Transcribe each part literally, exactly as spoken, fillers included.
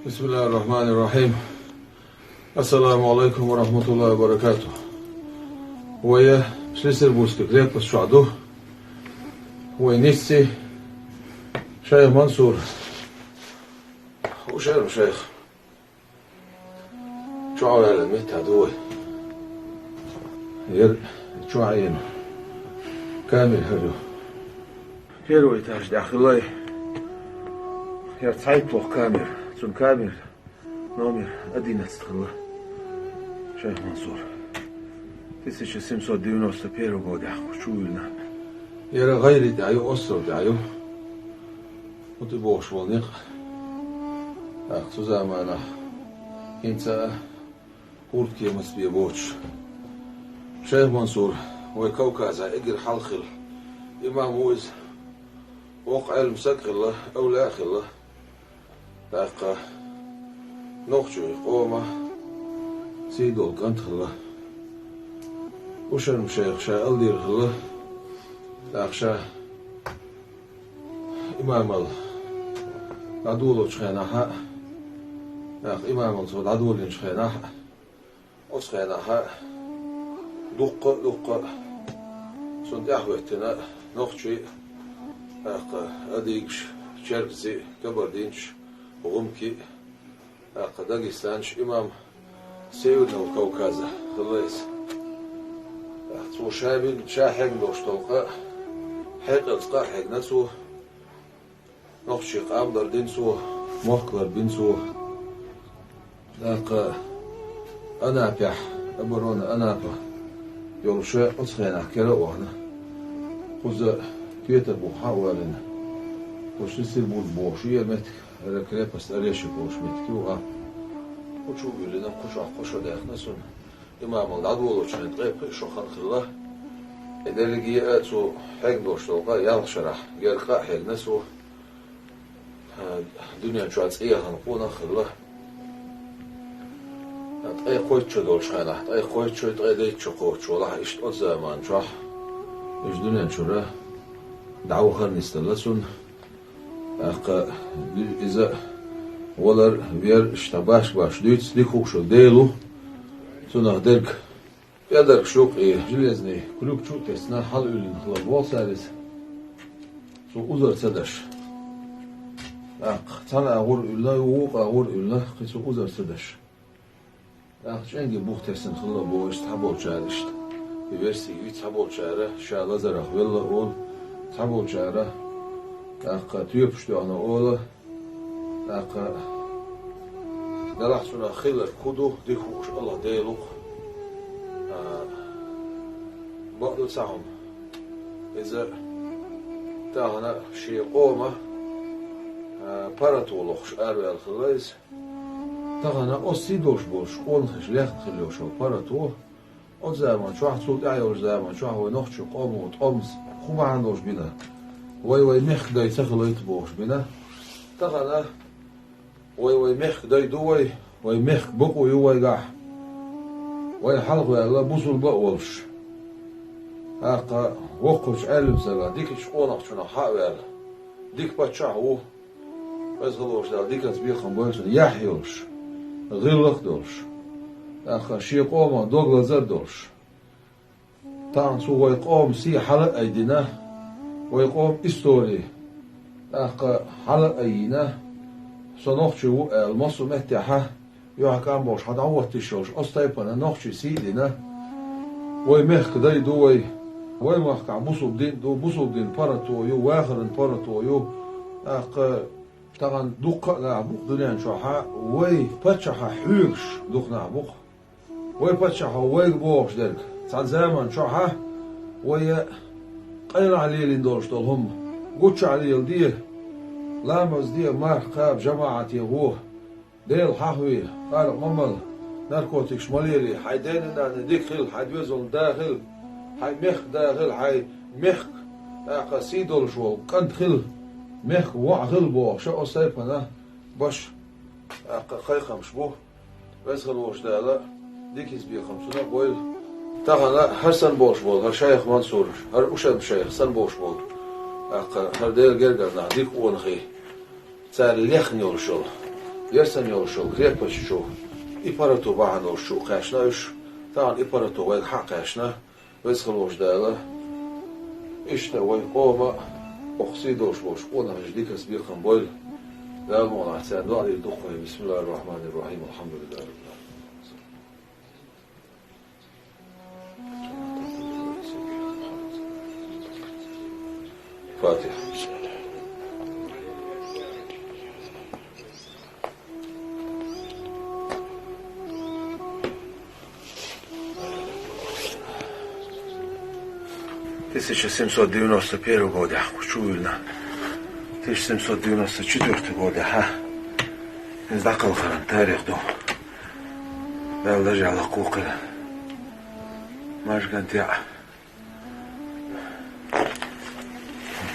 بسم الله الرحمن الرحيم. السلام عليكم ورحمة الله وبركاته. Вай Шлиссельбургский крепость чохь ду. Вай ницци шайх Мансур. Ушерма шайх. Чохь а ваьлла меттехь ду вай. Яра чохь а йина камера хӀара ю. Первый этаж тӀехь хилла. Яра цхьайтталгӀа камера. Цуьнан камера номер одиннадцать хилла. Шайх Мансур. Тысяча семьсот девяносто первый годехь чу вуьллина. Яра гӀайри тӀехь ю, остров тӀехь ю. ХӀун ду бохуш волу некъ. ТӀаккха цу заманахь хӀинца а хӀордкеманца бен боцуш. Шайх Мансур, вай Кавказан эггара хьалха хилла имам ву иза. Воккха Ӏелам стаг хилла, эвлаяъ хилла. ТӀаккха нохчийн къоман сий долу кӀант хилла. Ушерма шайх ша Алдера хилла. ТӀаккха ша имамалла дӀадолочу хенахь а, тӀаккха имамалла цо дӀадолийначу хенахь а, оцу хенахь а дуккха а, дуккха а цунна тӀаьхьахӀоьттина нохчий а, тӀаккха адыгаш, черкеси а, кабардинцаш а, гӀумкий а, тӀаккха дагестанцаш, имам Северного Кавказа хилла иза. ТӀаккха цо ша бина, ша хьегна долуш долу къа а, хьекъалца къа а хьегна цо, нохчийн къам лардина цо, мохк ларбина цо. ТӀаккха Анапехь, оборона Анапа йолуш, оцу хенахь кара а вахана, кхуза Петарбух схьа а валийна, кху Шлиссельбург бохуш яра меттиг, хӀара крепость Орешек волуш меттиг ю а. Кху чу а вуьллина, кху чохь кхо шо даьхна цунна. Имамалла дӀадолочу хенахь ткъе пхи шо хан хилла. И дерриге а цо хьегна долуш долу къа ялх шарахь герга къа а хьегна цо. Дуьнен чохь цӀе яхана къонах а хилла. Ткъе кхойтта шо долчу хенахь, ткъе кхойтта шо, ткъе дейтта шо кхочуш валахь, иштта оцу заман чохь иза дуьнен чуьра дӀавахар нисделла цунна. ТӀаккха иза валар, вер, иштта баш-баш дуьйцу, дика хууш волу Дела ву цунах дерг. ПӀедаргаш юккъе железный крюк чу а тесна, хьалауьллина хилла боху цара иза. Цо узар ца деш. ТӀаккха цхьана агӀор а уьллина, вукху агӀор а уьллина, кхин цо узар ца деш. ТӀаккха чӀенги бух тесна хилла боху, иштта цхьаболчара иштта. И версий виц цхьаболчара, ша лазарах велла олу, цхьаболчара, тӀаккха тоьпаш тоьхна олу, тӀаккха делахь цунах хилларг хӀун ду, дика хууш АллахӀ Дела ву-кх. А, бакъду цхьа хӀума. Иза тахана шен къоман, а, паргӀато лохуш араваьлла хилла иза. Тахана оцу сий долуш болчу къонахаша лехна хилла йолуш йолу паргӀато, оцу заман чохь, цул тӀаьхьа йолчу заман чохь вай нохчийн къомо тӀом хӀун бахьана долуш бина? Вай вай мехкан дай ца хилийта бохуш бина. Тахана вай вай мехкан дай ду вай, вай мехкан бакъо ю вайгахь. Вай хьалхаваьлла бусулба а волуш. ТӀаккха воккхачу Ӏелам стагах, дикачу къонахчунах схьа а ваьлла. Дика паччахь ву. Веза хилла волчу Дала диканца бекхам бойла цунна, яхь йолуш, гӀиллакх а долуш, тӀаккха шен къоман дог лазар а долуш. Тахана цо вай къоман сий хьала а айдина, вай къоман истори тӀаккха хьала а айина, со нохчо ву аьлла, массо а меттехьа, юьхькӀам болуш хьан дӀахӀоттийша йолуш, оцу тайпана нохчийн сий а дина. Вай мехкан дай ду вай. Вай махкахь бусулба дин а ду, бусулба дин паргӀато ю, вахаран паргӀато ю. ТӀаккха тахана дуккха а нах бу-кх дуьнен чохьа, вай паччахьа хьоьгуш дукха нах бу-кх. Вай паччахьо вайга бохуш дерг, цхьана заман чохьа вай къайлахь лелийна долуш долу хӀума гуччахь леладе, ламаз де, марха кхаба, жамаӀате гӀо. Дела хьахаве, къаркъа ма мала, наркотикаш ма лелае, хьайн дена-нанна дика хила, хьайн доьзална да хила, хьайн мехкан да хила, хьайн мехкан, тӀаккха сий долуш волу кӀант хила, мехкан воӀ хила бохуш а, оцу тайпана баш, тӀаккха кхайкхамаш бу. Веза хилла волчу Дала дика иза бекхам цунна а бойла. Тахана хӀара санна болуш болу, хӀара шайх Мансур, хӀара Ушерма шайх санна болуш болу, тӀаккха хӀара Делан гергара нах, дика къонахий. Цара лехна йолуш йолу Ерсана йолуш йолу крепость чу и паргӀато бахьана долуш чу кхаьчна уьш, тахана и паргӀато вайга хьа а кхаьчна, Веза хила волчу Дала иштта вайн къоман а, окху сий долуш болчу къонахашна диканца бекхам бойла. Дала мукъ лахь царна доӀа дийр ду-кх вай. Бисмиллахир-рахманир-рахим. Алхьамдулиллахи раббил Ӏаламин. Фатихьа. Тысяча семьсот девяносто первый годехь кху чу вуьйна. Тысяча семьсот девяносто четвёртый годехь а. Иза дӀакхалхаран тарих ду. Дала дажехь лакхавоккхийла. Мажган тӀе а.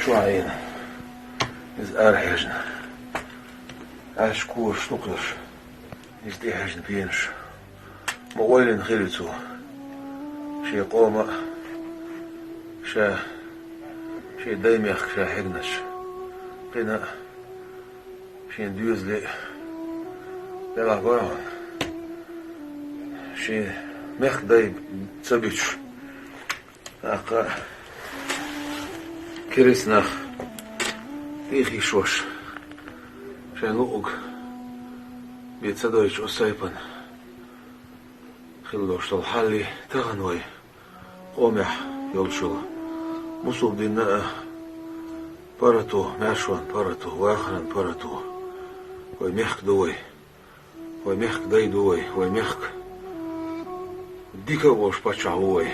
Чу а Ӏийна. Иза арахьежна. Аьшка кораш ду кхуьлуш. Иза тӀехьежна пенаш. Ма ойлина хилла цо. Шен къоман а, ша, шен даймехкан ша хьегначу. Кхин а шен доьзале а. Делахь гой хьуна. Шен мехкан дай ца буьтуш. ТӀаккха керист нах тӀехьа йиш йолуш, шайн луъург бен ца дойтуш оцу тайпана хилла долуш долу хьал, тахана вай къомехь йолуш йолу мусул динан а паргӀато, маьршонан паргӀато, вахаран паргӀато вай мехкан ду вай. Вай мехкан дай ду вай, вай мехкан дика а волуш паччахь ву вай.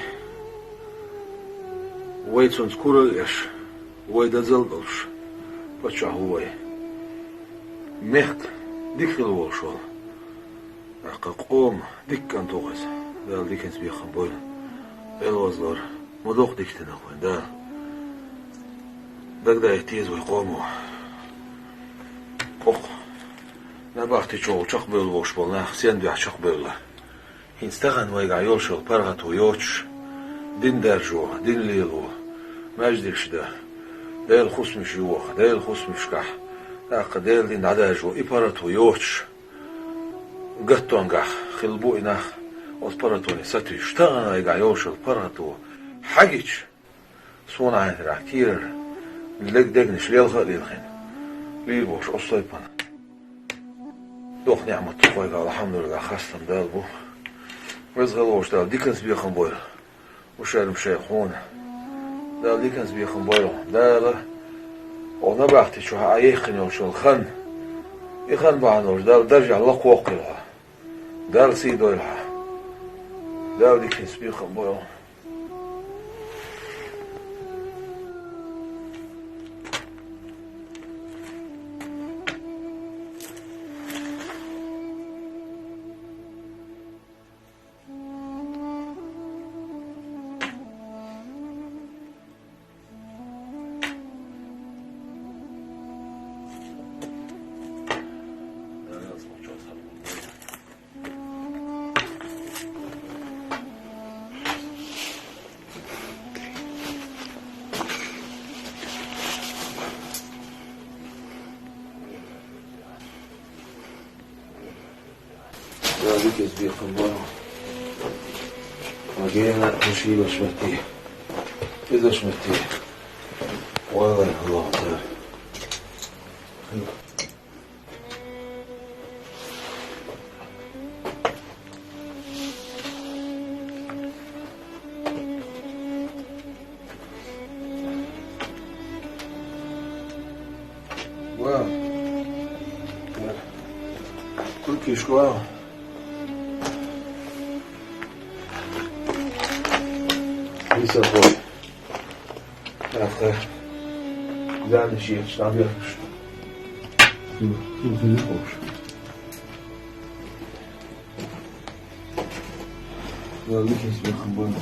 Вай цуьнца кура а еш, вай дозалла а долуш паччахь ву вай. Мехкан дика хила волуш волу. ТӀаккха къоман дика кӀант ву иза. Дала диканца бекхам бойла. Делан вазалора. Ма доккха дика динарг вайн Дала. Дагадайта деза вай къомо. Кху набахти чу чекхбевлла волуш болу нах стенна дуьхьа чекхбевлла. ХӀинца тахана вайгахь йолуш йолу паргӀато йоцуш, дин даржо, дин лело, маьждигаш дан, Делан хӀусамаш йохо, Делан хӀусамашкахь, тӀаккха Делан дин дӀадаржо, и паргӀато йоцуш, гаттонгахь хилла бу и нах, оцу паргӀатоне сатуьйсуш. Тахана вайгахь йолуш йолу паргӀато хьагича, суна хьайнарахь кийрара лег дегнаш лелха а лелхина, лийр болуш оцу тайпана. Доккха неӀмат ду вайгахь, алхьамдулиллахӀ, хастам Далла бу. Веза хила волчу Дала диканца бекхам бойла. Ушерма шайх хьуна. Дала диканца бекхам бойла. Дала оха набахти чу хьан а яххина йолчу хан. И хан бахьана долуш Дала даржехь лакхавоккхийла хьо. Дала сий дойла хьан. Дала диканца бекхам бойла. Дала диканца бекхам бойла. Ма гена хӀума шийбаш метте, изаш метте. Вай, вай, Аллаху Тааля. Вау. Куртка ишкъа вау. Иса хой. Ахта. Гани шиеш, наберш. Ту, ту, ту, ту. Ладно, если бы было.